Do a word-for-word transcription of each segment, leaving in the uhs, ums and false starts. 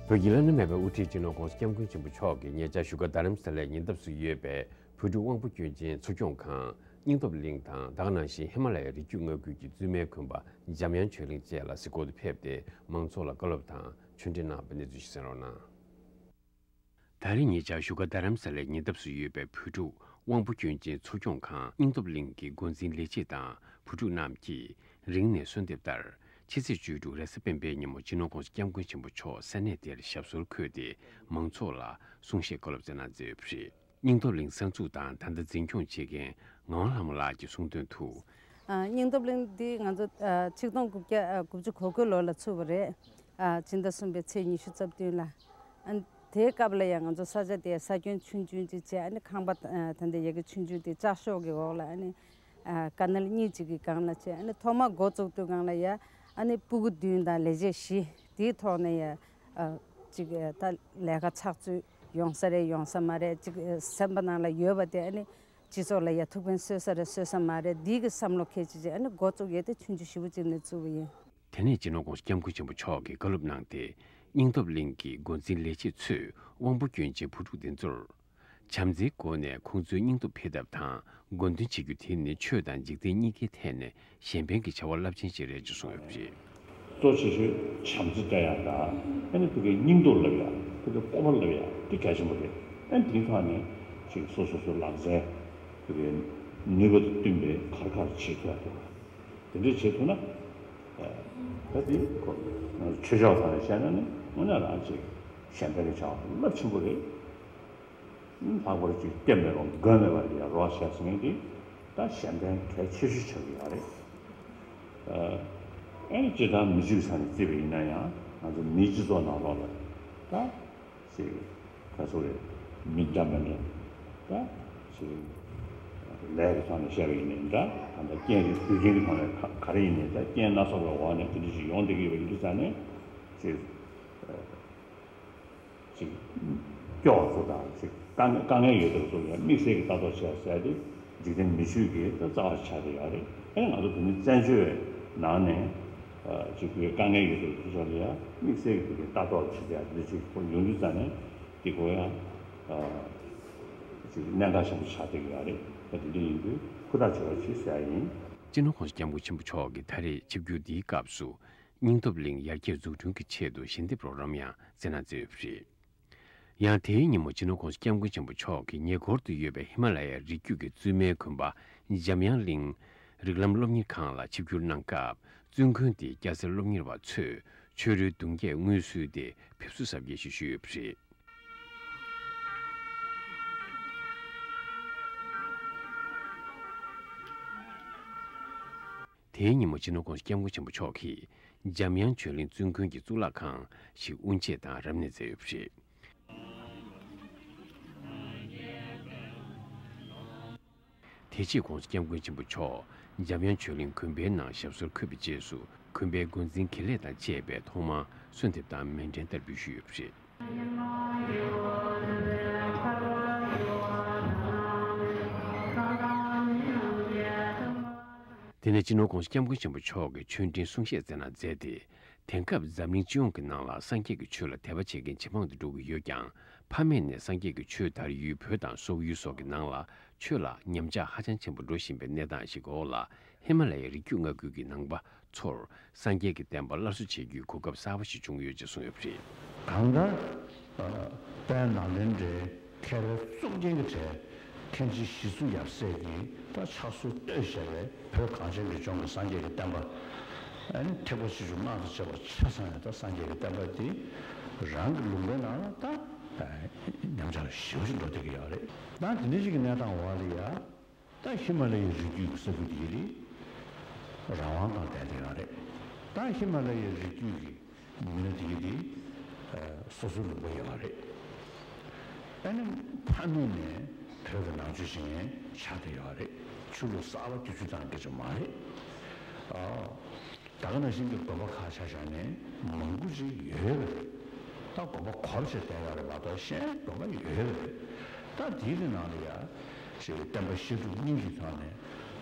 བོད་ཀྱི་བླ་ན་མེད་པའི་དབུ་ཁྲིད་སྤྱི་ནོར་༧གོང་ས་༧སྐྱབས་མགོན་ཆེན་པོ་མཆོག་གིས་ཉེ་ཆར་བཞུགས་སྒར་རྡ་རམ་ས་ལའི་ཉེ་འདབས་སུ་ཡོད་པའི་བོད་ཕྲུག་དབང་པོ་སྐྱོན་ཅན་འཚོ་སྐྱོང་ཁང་། སྙིང་སྟོབས་གླིང་དང་། ད་ག་ནང་བཞིན་ཧི་མ་ལ་ཡའི་རི་རྒྱུད་མངའ་ཁུལ་གྱི་བཙུན་མའི་དགོན་པ་འཇམ་དབྱངས་ཆོས་གླིང་བཅས་ལ་གཟིགས་སྐོར་དུ་ཕེབས་ཏེ། མང་ཚོགས་ལ་བཀའ་སློབ་དང་ཆོས་འབྲེལ་གནང་བའི་གནས་ཚུལ་ཞིག་གསན་རོགས་གནང་། ད་རེས་ཉེ་ཆར་བཞུགས་སྒར་རྡ་རམ་ས་ལའི་ཉེ་འདབས་སུ་ཡོད་པའི་བོད་ཕྲུག་དབང་པོ་སྐྱོན་ཅན་འཚོ་སྐྱོང་ཁང་སྙིང་སྟོབས་གླིང་གི་འགོ་འཛིན་ལས་བྱེད་དང་བུ་ཕྲུག་རྣམས་ཀྱིས། རིང་ནས་གསོལ་འདེབས་ལྟར། ཕྱི་ཚེས་བཅུ་དྲུག་རེས་གཟའ་སྤེན་པའི་ཉིན་མོ་སྤྱི་ནོར་༧གོང་ས་༧སྐྱབས་མགོན་ཆེན་པོ་མཆོག་ས་གནས་དེར་ཞབས་སོར་འཁོད་དེ། མང་ཚོགས་ལ་གསུང་བཤད་བཀའ་སློབ་སྩལ་གནང་མཛད་ཡོད་པ་རེད། སྙིང་སྟོབས་གླིང་གསར་འཛུགས་དང་ད་ལྟ་འཛིན་སྐྱོང་བྱེད་མཁན་ངག་དབང་ལྷ་མོ་ལགས་ཀྱིས་གསུངས་དོན་དུ། ཨ། སྙིང་སྟོབས་གླིང་འདི་ང་ཚོ་ཨ་ཆིག་སྟོང་དགུ་བརྒྱ་ཨ་དགུ་བཅུ་གོ་དགུ་ལོ་ལ་ཚུགས་པ་རེད། ཨ་ཕྱི་ཟླ་གསུམ་པའི་ཚེས་ཉི་ཤུ་རྩ་བདུན་ལ། ཨ་དེའི་སྐབས་ལ་ཡང་ང་ཚོ་ས་ཆ་དེའི་ས་ཁྱོན་ཆུང་ཆུང་ཅིག་བྱས། ཨ་ནི་ཁང་པ་ཨ་ད་ལྟ་ཡ་གི་ཆུང་ཆུང་དེ་ལྕགས་ཤོག་གི་འོག་ལ། ཨ་ནི་ཨ་ཀ་ནལ་གཉིས་ཅིག་གི་སྒང་ལ་བྱས། ཨ་ནི་ཐོག་མ་འགོ་བཙུགས་དུས་སྒང་ལ་ཡ། ཨ་ནི་སྤུ་གུ་བདུན་དང་ལས་བྱེད་བཞི་དེའི་ཐོག་ནས་ཡ། ཨ་ཅིག་ཨ་ད་ལས་ཀ་ཚགས་ཚུད་ཡོང་ས་རེད་ཡོང་ས་མ་རེད། ཅིག་ཨ་སེམས་པ་ནང་ལ་ཡོད་པ་དེ། ཨ་ནི་སྤྱི་ཚོགས་ལ་ཡ་ཐུགས་ཕན་གསོས་ས་རེད་གསོས་ས་མ་རེད། འདི་གི་བསམ་བློ་འཁྱེར་བྱས་བྱས། ཨ་ནི་འགོ་བཙུགས་ཡས་དེ་ཆུང་ཆུང་ཞེ་པོ་ཅིག་ནས་བཙུགས་པ་ཡིན། དེ་ནས་སྤྱི་ནོར་༧གོང་ས་༧སྐྱབས་མགོན་ཆེན་པོ་མཆོག་གིས་བཀའ་སློབ་གནང་སྟེ། སྙིང་སྟོབས་གླིང་གི་འགོ་འཛིན་ལས་བྱེད་ཚོས་དབང་པོ་སྐྱོན་ཅན་བུ་ཕྲུག་འདི་ཚོར། བྱམས་བརྩེའི་སྒོ་ནས་ཁོང་ཚོའི་སྙིང་སྟོབས་འཕེལ་ཐབས་དང་། སྒོ་འདོན་བྱེད་རྒྱུ་དེ་ནི་ཆོས་དང་འཇིག་རྟེན་གཉིས་ཀའི་ཐད་ནས་གཞན་ཕན་གྱི་བྱ་བ་རླབས་ཆེན་ཞིག་རེད་ཅེས་གསུངས་ཡོད་པ་རེད། གཙོ་ཆེ་ཤོས་བྱམས་བརྩེ་སྤྲད་ཡག་དང་། ཨ་ནི་ཕ་གིའི་སྙིང་སྟོབས་བསླབ་ཡག་ཕ་གིའི་སྤོབས་པ་བསླབ་ཡག་དེ་གལ་ཆེན་པོ་རེད། ཨ་ནི་དེའི་ཐོག་ནས་ཅིག་སོ་སོ་སོའི་ལག་རྩལ་ཕ་གིའི་ནུས་པ་དང་བསྟུན་པའི་ག་རེ་ག་རེ་བྱེད་ཐུབ་ཡག་དེ། དེ་འདྲ་བྱེད་ཐུབ་ན། ཨ་ད་དེ་ཁོ་ཆོས་ཕྱོགས་ཐོག་ནས་བཤད་ན་ནི་དངོས་གནས་རང་ཅིག་གཞན་ཕན་གྱི་བྱ་བ་རླབས་ཆེན་པོ་རེད། ལྷག་པར་ཅིག་སྐྱབས་མེད་པ་མགོན་མེད་པ་ལ་ཡ་རོགས་བྱས་ཟེར་མཁན་དེ་ད་གཞན་ཕན་གལ་ཆེ་ཤོས་ཆགས་ཀྱི་ཡོད་རེད། ཨ་ནི་སྤྱིར་བཏང་མི་སྤྱི་གི་ཆ་ནས་བརྩིས་པ་ཡིན་ན་ཡང་། ང་ཚོ་མིའི་སྤྱི་ཚོགས་ནང་ལོགས་ལ་ད་ཅིག་ག་ཚོད་རེད། མི་འདྲ་མི་འདྲ་ད་ཅིག་ལས་ཀྱི་ཐོག་ནས་བཤད་པ་ཡིན་ནའི་འདྲ། ད་ལྟ་རྐྱེན་གྱི་རྒྱུ་རྐྱེན་གྱི་ཐོག་ནས་ག་ག་རེ་ཡིན་ནའི་ད་རྐྱེན་སྣ་ཚོགས་པའི་འོག་ནས་དེ་འདྲ་ཞིག་ཡོང་བསྡད་ཀྱི་ཡོད་པ་ཡིན་དུས་ཙང་ནས་ཅིག་ཅིག་སྐྱོ་བ་ཚོ་དང་། ཅིག་དཀའ་ངལ་དཀའ་ངལ་ཡོད་དེ་ཚོ་ལ་དམིགས་བསལ་གྱི་ལྟ་རྟོག་བྱས་ཟེར་ཏེ། འཇིག་རྟེན་མི་ཆོས་ཀྱི་རྩ་བ་ཆགས་བསྡད་ཡོད་རེད། ཨེ་ང་ཚོ་བོད་མི་བཙན་བྱོལ་ནང་ནས་ཅིག་དཀའ་ངལ་ཡོད་དེ་ཚོ་ལ་ཡང་དམིགས་བསལ་གྱི་ལྟ་རྟོག་བྱེད་ཡ་འདི་ཅིག་ཁོ་ཡོང་དུས་ཙང་ནས་དེ་ཁོ་ཡང་ཅིག་གནད་འགག་ཆེན་པོ་ཆགས་བསྡད་ཡོད་རེད། ཨེ་དེ་འདྲ་ཡིན་དུས་ཧུར་ཐག་བྱེད་རོགས་བྱེད་ཟེར་ཡ་ཡིན། སྤྱི་ནོར་༧གོང་ས་༧སྐྱབས་མགོན་ཆེན་པོ་མཆོག་གིས་ད་རེས་ཆིབས་བསྒྱུར་འདིའི་སྐབས་སུ། སྙིང་སྟོབས་གླིང་ཡར་རྒྱས་འཛུགས་སྐྲུན་གྱི་ཆེད་དུ་ཞལ་འདེབས་རོགས་རམ་ཡང་སྩལ་གནང་མཛད་ཡོད་པ་རེད། ཡང་དེའི་ཉིན་མོ་སྤྱི་ནོར་༧གོང་ས་༧སྐྱབས་མགོན་ཆེན་པོ་མཆོག་གིས་ཉེ་འཁོར་དུ་ཡོད་པའི་ཧི་མ་ལ་ཡའི་རི་རྒྱུད་ཀྱི་བཙུན་མའི་དགོན་པ་འཇམ་དབྱངས་གླིང་རིགས་ལམ་སློབ་གཉེར་ཁང་ལ་ཆིབས་བསྒྱུར་གནང་སྐབས། བཙུན་དགོན་དེའི་སྐྱ་སེར་སློབ་གཉེར་བ་ཚོས་ཆོས་རོལ་གདུང་བརྒྱད་དངོས་སུ་དེ་ཕེབས་བསུ་གཟབ་རྒྱས་ཤིག་ཞུས་ཡོད་པ་རེད། དེའི་ཉིན་མོ་སྤྱི་ནོར་༧གོང་ས་༧སྐྱབས་མགོན་ཆེན་པོ་མཆོག་གིས་འཇམ་དབྱངས་ཆོས་གླིང་བཙུན་དགོན་གྱི་གཙུག་ལག་ཁང་ཞིག་དབུ་འབྱེད་དང་རབ་གནས་མཛད་ཡོད་པ་རེད། དེ་རྗེས་༧གོང་ས་༧སྐྱབས་མགོན་ཆེན་པོ་མཆོག་འཇམ་དབྱངས་ཆོས་གླིང་དགོན་པའི་ནང་ཞབས་སོར་འཁོད་པའི་རྗེས་སུ། དགོན་པའི་འགོ་འཛིན་དགེ་ལེགས་དང་བཅས་པས་ཐོག་མར་གསོལ་འདེབས་དང་མཎྜལ་བསྟར་འབུལ་ཞུས་ཡོད་པ་རེད། དེ་ནས་སྤྱི་ནོར་༧གོང་ས་༧སྐྱབས་མགོན་ཆེན་པོ་མཆོག་གིས་ཆོས་འབྲེལ་གསུང་བཤད་སྩལ་གནང་མཛད་དེ། དེང་སྐབས་འཛམ་གླིང་སྤྱི་ཡོངས་ཀྱི་ནང་ལ་སངས་རྒྱས་ཀྱི་ཆོས་ལ་དད་པ་བྱེད་མཁན་ཇེ་མང་དུ་འགྲོ་གི་ཡོད་ཀྱང་། ཕ་མེས་ནས་སངས་རྒྱས་ཀྱི་ཆོས་དར་ཡུལ་བོད་དང་སོག་ཡུལ་སོགས་ཀྱི་ནང་ལ་ཆོས་ལ་ཉམས་ཆག་ཧ་ཅང་ཆེན་པོ་འགྲོ་བཞིན་པའི་གནས་སྟངས་ཤིག་གི་འོག་ལ། ཧི་མ་ལ་ཡའི་རི་རྒྱུད་མངའ་ཁུལ་གྱི་ནང་པ་ཚོར་སངས་རྒྱས་ཀྱི་བསྟན་པ་སླར་གསོ་བྱེད་རྒྱུའི་གོ་སྐབས་གསར་པ་ཞིག་བྱུང་ཡོད་ཅེས་གསུངས་ཡོད་པ་རེད། གང་ལྟར། དཔལ་ནཱ་ལེནྡྲའི་མཁས་པའི་གཙུག་རྒྱན་གྱི་གྲས་མཁན་ཆེན་ཞི་འཚོ་ཡབ་སྲས་ཀྱིས་ད་ཕྱག་སྲོལ་བཏོད་བཞག་པའི་བོད་གངས་ཅན་གྱི་ལྗོངས་ཀྱི་སངས་རྒྱས་ཀྱི་བསྟན་པ། ཨ་ནི་ཐེག་པ་ཆེ་ཆུང་སྔགས་དང་བཅས་པ་ཆ་ཚང་ཡང་ད་སངས་རྒྱས་ཀྱི་བསྟན་པ་འདི་རང་གི་ལུང་པའི་ནང་ལ་ད་ཉམས་ཆག་ཞེ་པོ་ཅིག་འགྲོ་བསྡད་ཀྱི་ཡོད་རེད། ད་དེ་འདྲ་ཞིག་གི་གནས་སྟངས་འོག་ལ་ཡ། ད་ཧི་མ་ལ་ཡའི་རི་རྒྱུད་ཀྱི་ས་ཁུལ་དེ་ག་རེད། རང་དབང་སྒང་བསྡད་བསྡད་ཡོད་རེད། ད་ཧི་མ་ལ་ཡའི་རི་རྒྱུད་ཀྱི་མི་སྣ་དེ་ག་དེ་སོ་སོའི་ལུང་པ་ཡོད་རེད། ཨ་ནི་ཕ་མེས་ནས་བོད་ཀྱི་ནང་ཆོས་ཤིག་ཆགས་བསྡད་ཡོད་རེད། ཆོས་ལུགས་གསར་པ་བསྒྱུར་བཅོས་བཏང་སྐད་ཆ་མ་རེད། ཨ། ད་ག་ནང་བཞིན་གྱི་དགོན་པ་ཁག་ཆ་བཞག་ནས་མང་པོ་ཅིག་ཡོད་པ་རེད། ད་དགོན་པ་གོ་བར་བྱས་བསྡད་ཡོད་རེད་མ་གཏོགས་གཞན་དགོན་པ་ཡོད་པ་རེད། ད་དེའི་གི་ནང་ལ་ཡ་ཞེས་བསྟན་པ་བཤད་སྒྲུབ་གཉིས་ཀྱི་ཐོག་ནས་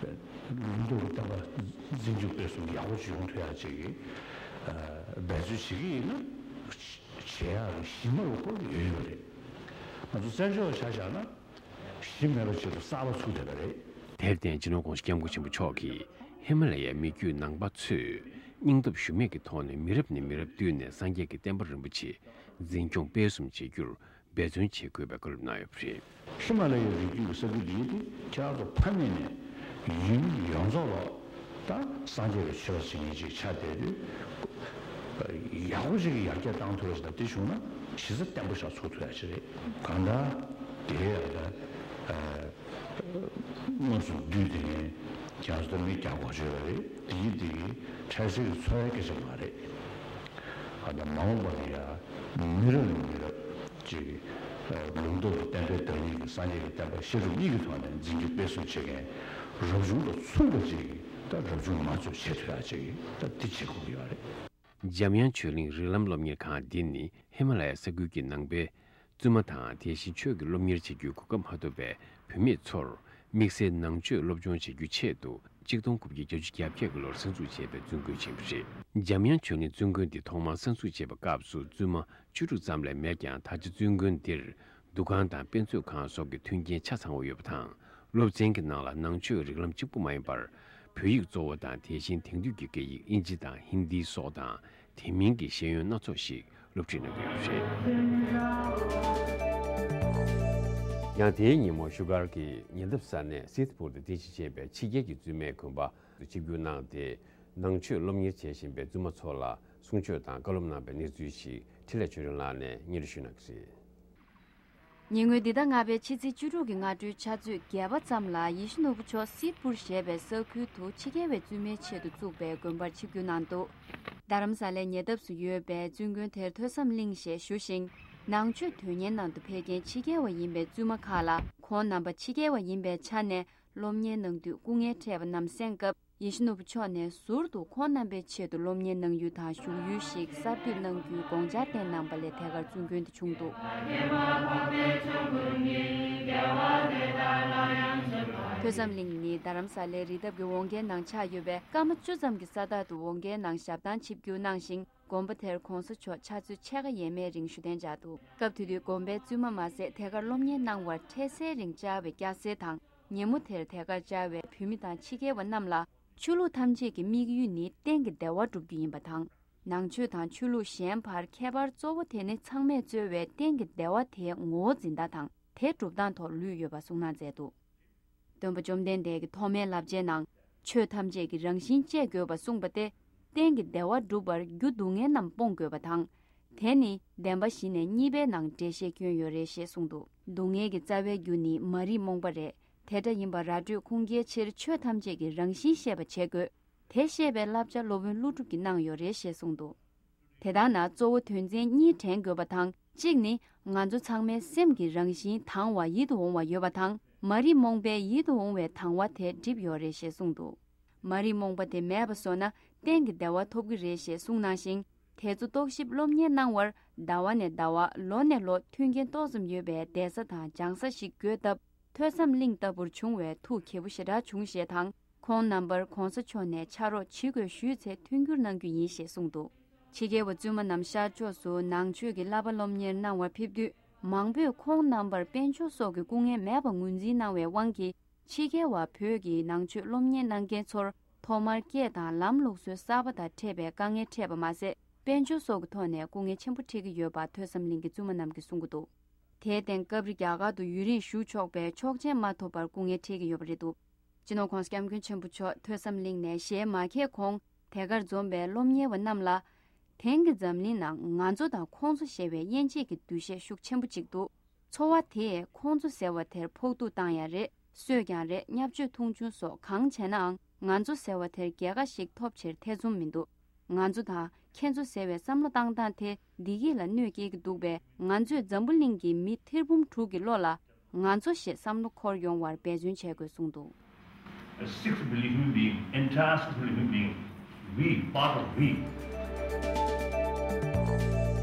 ལུང་རྟོགས་ཀྱི་བསྟན་པ་འཛིན་སྐྱོང་སྤེལ་གསུམ་ཡག་པོ་ཅིག་ཡོང་ཐུབ་ཡག་ཅིག་གི་འབད་རྩོལ་བྱེད་ཀྱི་ཡིན་ན། བྱེད་ རྒྱལ་ཡག་གི་གཞི་མ་ལ་བཀོད་ཡོད་ཡོད་རེད། ང་ཚོ་བཙན་བྱོལ་བ་ཆ་བཞག་ན་གཞི་མེད་པ་ཆེད་དུ་གསར་པ་ཚུགས་བསྡད་པ་རེད། དེར་བརྟེན་སྤྱི་ནོར་༸གོང་ས་༸སྐྱབས་མགོན་ཆེན་པོ་མཆོག་གིས་ཧི་མ་ལ་ཡའི་མི་རྒྱུད་ནང་པ་ཚོས་སྙིང་སྟོབས་ཞུམ་མེད་ཀྱི་ཐོག་ནས་མི་རབས་ནས་མི་རབས་བསྟུད་ནས་སངས་རྒྱས་ཀྱི་བསྟན་པ་རིན་པོ་ཆེ་འཛིན་སྐྱོང་སྤེལ་གསུམ་བྱེད་རྒྱུར་འབད་བརྩོན་བྱེད་དགོས་པའི་བཀའ་སློབ་གནང་ཡོད་པ་རེད། ཧི་མ་ལ་ཡའི་རི་རྒྱུད་ཀྱི་ས་ཁུལ་འདི་ཡིན་ཏེ་ཁྱེད་རང་ཚོ་ཕ་མེས་ནས་ཡུལ་མི་ཡོངས་རྫོགས་ལ་ད་སངས་རྒྱས་པའི་ཆོས་པ་བྱེད་མཁན་ཅིག་ཆགས་བསྡད་དུས་ཡག་པོ་ཞིག་གི་ཡར་རྒྱས་བཏང་ཐུབ་ཡ་ཞིག་དང་དེ་བྱུང་ན་གཞི་རྩ་བརྟན་པོ་ཞིག་ཚུགས་ཐུབ་ཡ་ཞིག་རེད། གང་ལྟར་དེ་ཡང་ད་དངོས་སུ་བསྡུས་ཏེ་ནས་ཁྱེད་རང་ཚོ་ད་མི་རྒྱག་གོ་ཆོད་པ་རེད། དེ་ཡིན་དེ་གི་འཕྲལ་སེལ་གྱི་འཚོ་བའི་སྐད་ཆ་མ་རེད། ཨ་ད་མ་འོངས་པ་ལ་ཡ་མི་རབས་ནས་མི་རབས་ཅིག་ལུང་རྟོགས་ཀྱི་བསྟན་པའི་བདག་ཉིད་ཀྱི་སངས་རྒྱས་ཀྱི་བསྟན་པ་བཤད་སྒྲུབ་གཉིས་ཀྱི་ཐོག་ནས་འཛིན་སྐྱོང་སྤེལ་གསུམ་བྱེད་མཁན་རབ་བྱུང་དང་མཚུངས་པ་ཅིག་ད་རབ་བྱུང་མ་ཚོས་བྱེད་ཐུབ་ཡ་ཅིག་ད་འདི་བྱེད་དགོས་ཀྱི་ཡོད་རེད། འཇམ་དབྱངས་ཆོས་གླིང་རིགས་ལམ་སློབ་གཉེར་ཁང་འདི་ནི་ཧི་མ་ལ་ཡ་ས་ཁུལ་གྱི་ནང་པའི་བཙུན་མ་དང་དེ་བཞིན་ཆོས་ཀྱི་སློབ་གཉེར་བྱེད་རྒྱུའི་གོ་སྐབས་མ་ཐོབ་པའི་བུད་མེད་ཚོར་དམིགས་བསལ་ནང་ཆོས་སློབ་སྦྱོང་བྱེད་རྒྱུའི་ཆེད་དུ་གཅིག་སྟོང་དགུ་བརྒྱ་བརྒྱད་ཅུ་གྱ་བརྒྱད་ཀྱི་ལོར་གསར་འཛུགས་བྱས་པའི་བཙུན་དགོན་ཆེན་པོ་རེད། འཇམ་དབྱངས་ཆོས་གླིང་བཙུན་དགོན་འདི་ཐོག་མར་གསར་འཛུགས་བྱས་པའི་སྐབས་སུ་བཙུན་མ་བཅུ་དྲུག་ཙམ་ལས་མེད་ཀྱང་ད་ཆ་བཙུན་དགོན་འདིར་འདུ་ཁང་དང་དཔེ་མཛོད་ཁང་སོགས་ཀྱི་མཐུན་རྐྱེན་ཆ་ཚང་བ་ཡོད་པ་དང་། སློབ་ཚན་གྱི་ནང་ལ་ནང་ཆོས་རིགས་ལམ་གཅིག་པུ་མ་ཡིན་པར། བོད་ཡིག་གཙོ་བོ་དང་དེ་བཞིན་དེང་དུས་ཀྱི་སྐད་ཡིག་ཨིན་ཇི་དང་ཧིན་དི་སོགས་དང་དེ་མིན་གྱི་ཤེས་ཡོན་སྣ་ཚོགས་ཤིག་སློབ་ཁྲིད་གནང་གི་ཡོད་པ་རེད། ཡང་དེའི་ཉིན་མོ་བཞུགས་སྒར་གྱི་ཉེ་འདབས་ས་གནས་སིད་པུར་དུ་རྟེན་གཞི་བྱས་པའི་ཕྱི་རྒྱལ་གྱི་བཙུན་མའི་དགོན་པ་དུ་ཆིབས་བསྒྱུར་གནང་སྟེ། ནང་ཆོས་སློབ་གཉེར་བྱེད་བཞིན་པའི་བཙུན་མ་ཚོ་ལ་གསུང་ཆོས་དང་བཀའ་སློབ་གནང་བའི་གནས་ཚུལ་ཞིག་འཕྲིན་ལས་ཆོས་སྒྲོན་ལགས་ནས་སྙན་སྒྲོན་ཞུ་གནང་གི་རེད། ཉེ་སྔོན་འདི་ཟླ་ལྔ་པའི་ཕྱི་ཚེས་བཅུ་དྲུག་གི་སྔ་དྲོའི་ཆུ་ཚོད་བརྒྱད་པ་ཙམ་ལ་ཡེ་ཤེས་ནོར་བུ་མཆོག་སིད་པུར་ཞེས་པའི་ས་ཁུལ་དུ་ཕྱི་རྒྱལ་བའི་བཙུན་མའི་ཆེད་དུ་བཙུགས་པའི་དགོན་པར་ཆིབས་བསྒྱུར་གནང་འདུག་རྡ་རམ་ས་ལའི་ཉེ་འདབས་སུ་ཡོད་པའི་བཙུན་དགོན་དེར་ཐོས་བསམ་གླིང་ཞེས་ཞུ་ཞིང་། ནང་ཆོས་དོན་གཉེར་ནང་དུ་ཕེབས་མཁན་ཕྱི་རྒྱལ་བ་ཡིན་པའི་བཙུན་མ་ཁག་ལ་ཁོང་རྣམ་པ་ཕྱི་རྒྱལ་བ་ཡིན་པའི་ཆ་ནས་སློབ་གཉེར་གནང་དུས་སྐུ་ངལ་འཕྲད་པ་རྣམས་གསན་སྐབས། ཡེ་ཤེས་ནོར་བུ་མཆོག་ནས་ཟུར་དུ་ཁོང་རྣམ་པའི་ཆེད་དུ་སློབ་གཉེར་གནང་ཡུལ་དང་བཞུགས་ཡུལ་ཞིག་གསར་གཏོད་གནང་རྒྱུའི་དགོངས་འཆར་བསྟན་གནང་པ་ལས་དེ་གར་བཙུན་དགོན་དུ་བྱུང་འདུག་ཐོས་བསམ་གླིང་ནི་རྡ་རམ་ས་ལའི་རི་འདབས་ཀྱི་འོང་སྐལ་ནང་ཆགས་ཡོད་པས་སྐར་མ་བཅུ་ཙམ་གྱི་ས་ཐག་ཏུ་འོང་སྐལ་ནང་ཞབས་ཐང་ཆིབས་བསྒྱུར་གནང་ཞིང་། དགོན་པ་དེར་གོང་ས་མཆོག་ཆུ་ཚོད་ཕྱེད་ཀ་ཡས་མས་རིང་བཞུགས་གདན་འཇགས་འདུག་སྐབས་དེ་དུས་དགོན་པའི་བཙུན་མ་མ་ཟད་དེ་གར་སློབ་གཉེར་གནང་བར་འཕྲལ་སེལ་རིང་བཅར་བའི་སྐྱ་སེར་དང་། ཉིན་མོ་དེར་དེ་གར་བཅར་བའི་བོད་མི་དང་ཕྱི་རྒྱལ་བ་རྣམས་ལ། ཆོས་ལུགས་ཐམས་ཅད་ཀྱི་དམིགས་ཡུལ་ནི་གཏན་གྱི་བདེ་བ་སྒྲུབ་རྒྱུ་ཡིན་པ་དང་། ནང་ཆོས་དང་ཆོས་ལུགས་གཞན་བར་ཁྱད་པར་གཙོ་བོ་དེ་ནི་ཚང་མས་རྩོལ་བའི་གཏན་གྱི་བདེ་བ་དེའི་ངོ་བོ་འཛིན་སྟངས་དང་དེ་སྒྲུབ་སྟངས་ཐོག་ལུས་ཡོད་པ་གསུངས་གནང་མཛད་འདུག་སྟོན་པ་བཅོམ་ལྡན་འདས་ཀྱིས་ཐོག་མའི་བསླབ་བྱའི་ནང་ཆོས་ཐམས་ཅད་ཀྱི་རང་བཞིན་བཅད་དགོས་པ་གསུངས་པ་སྟེ། གཏན་གྱི་བདེ་བ་སྒྲུབ་པར་རྒྱུ་སྡུག་བསྔལ་རྣམས་སྤོང་དགོས་པ་དང་། དེ་ནི་བདེན་པ་བཞི་ནས་གཉིས་པའི་ནང་འགྲེལ་བཤད་བསྐྱོན་ཡོད་རེད་ཞེས་གསུངས་འདུག་སྡུག་བསྔལ་གྱི་རྩ་བའི་རྒྱུ་ནི་མ་རིག་རྨོངས་པ་རེད། དེ་འདྲ་ཡིན་པར་ར་སྤྲོད་ཁུངས་སྐྱེལ་ཕྱིར་ཆོས་ཐམས་ཅད་ཀྱི་རང་བཞིན་ཤེས་པ་བྱེད་དགོས། དེ་ཤེས་པའི་བསླབ་བྱ་སློབ་དཔོན་ཀླུ་སྒྲུབ་ཀྱིས་གནང་ཡོད་རེད་ཞེས་གསུངས་འདུག་དེ་ལྟར་ན་གཙོ་བོ་དོན་ཚན་གཉིས་དྲན་དགོས་པ་དང་གཅིག་ནི་ང་ཚོ་ཚང་མའི་སེམས་ཀྱི་རང་བཞིན་དང་བ་ཡིད་དུ་འོང་བ་ཡོད་པ་དང་མ་རིག་རྨོངས་པས་ཡིད་དུ་འོང་བའི་དང་བ་དེ་བསྒྲིབས་ཡོད་རེད་ཞེས་གསུངས་འདུག་མ་རིག་རྨོངས་པ་དེ་མེད་པ་བཟོ་ན་གཏན་གྱི་བདེ་བ་ཐོབ་ཀྱི་རེད་ཞེས་གསུངས་གནང་ཞིང་། དེ་ཚོ་རྟོག་ཞིབ་སློབ་གཉེར་གནང་བར་ཟླ་བ་ནས་ཟླ་བ་ལོ་ནས་ལོ་མཐུན་རྐྱེན་ཏོག་ཙམ་ཡོད་པའི་བསྡད་ས་དང་སྦྱང་ས་ཞིག་དགོས་སྟབས། ཐོས་བསམ་གླིང་ལྟ་བུར་བྱུང་བས་ཐུགས་མཁས་པོ་ཞེ་དྲག་བྱུང་ཞེས་དང་། ཁོང་རྣམ་པར་གོང་ས་མཆོག་ནས་ཕྱག་རོགས་ཇི་དགོས་ཞུས་ཚེ་མཐུན་འགྱུར་གནང་རྒྱུ་ཡིན་ཞེས་གསུངས་འདུག་ཕྱི་རྒྱལ་བ་བཙུན་མ་རྣམས་ཤར་ཕྱོགས་སུ་ནང་ཆོས་ཀྱི་བསླབ་པ་སློབ་གཉེར་གནང་བར་ཕེབས་དུས། མང་པོས་ཁོང་རྣམ་པར་དཔལ་འབྱོར་སོགས་ཀྱི་སྐུ་ངལ་མེད་པར་ངོས་འཛིན་གནང་བའི་དབང་གིས། ཕྱི་རྒྱལ་བ་བོད་ཀྱི་ནང་ཆོས་སློབ་གཉེར་གནང་མཁན་ཚོར་ཐོག་མར་སྐད་དང་ལམ་ལུགས་སྲོལ་གསར་པ་དང་འཕྲད་པའི་དཀའ་ངལ་འཕྲད་པ་མ་ཟད། དཔལ་འབྱོར་སོགས་ཀྱི་ཐོག་ནས་སྐུ་ངལ་ཆེན་པོ་འཕྲད་ཀྱི་ཡོད་པ་ཐོས་བསམ་གླིང་གི་བཙུན་མ་རྣམས་ཀྱིས་གསུང་གི་འདུག་དེར་བརྟེན་སྐབས་རེ་རྒྱ་གར་དུ་ཡུན་རིང་བཞུགས་ཆོག་པའི་ཆོག་མཆན་མ་ཐོབ་པར་སྐུ་ངལ་འཕྲད་ཀྱི་ཡོད་པ་རེད་འདུག་སྤྱི་ནོར་༸གོང་ས་༸སྐྱབས་མགོན་ཆེན་པོ་མཆོག་ཐོས་བསམ་གླིང་ནས་ཞལ་མ་ཁྱེར་གོང་དེ་གར་འཛོམས་པའི་སློབ་གཉེར་བ་རྣམས་ལ། དེང་གི་འཛམ་གླིང་ནང་ང་ཚོ་དང་ཁོང་ཚོ་ཞེས་པའི་དབྱེ་འབྱེད་ཀྱི་འདུ་ཤེས་ཤུགས་ཆེན་པོ་གཅིག་འདུག་འཚོ་བ་དེས་ཁོང་ཚོ་ཟེར་བ་དེར་ཕོག་ཐུག་བཏང་ཡ་རེད། གསོད་ཀྱང་རེད། བརྙས་བཅོས་མཐོང་ཆུང་སོགས་གང་བྱས་ནའང་ང་ཚོ་ཟེར་བ་དེར་རྒྱལ་ཁ་ཞིག་ཐོབ་ཕྱིར་ཐེ་ཚོམ་མི་འདུག་ང་ཚོ་དང་ཁྱེད་ཚོ་ཟེར་བའི་བསམ་བློ་བཏང་སྟངས་དེ་བདེ་སྐྱིད་ལ་གནོད་སྐྱེལ་གྱི་འདུག་པས། ང་ཚོས་འཛམ་བུ་གླིང་གི་མི་ཐེར་འབུམ་དྲུག་གི་བློ་ལ་ང་ཚོ་ཞེས་བསམ་བློ་འཁོར་ཡོང་བར་འབད་བརྩོན་བྱེད་དགོས་གསུངས་འདུག A six billion human being, entire six billion human being, we, part of we.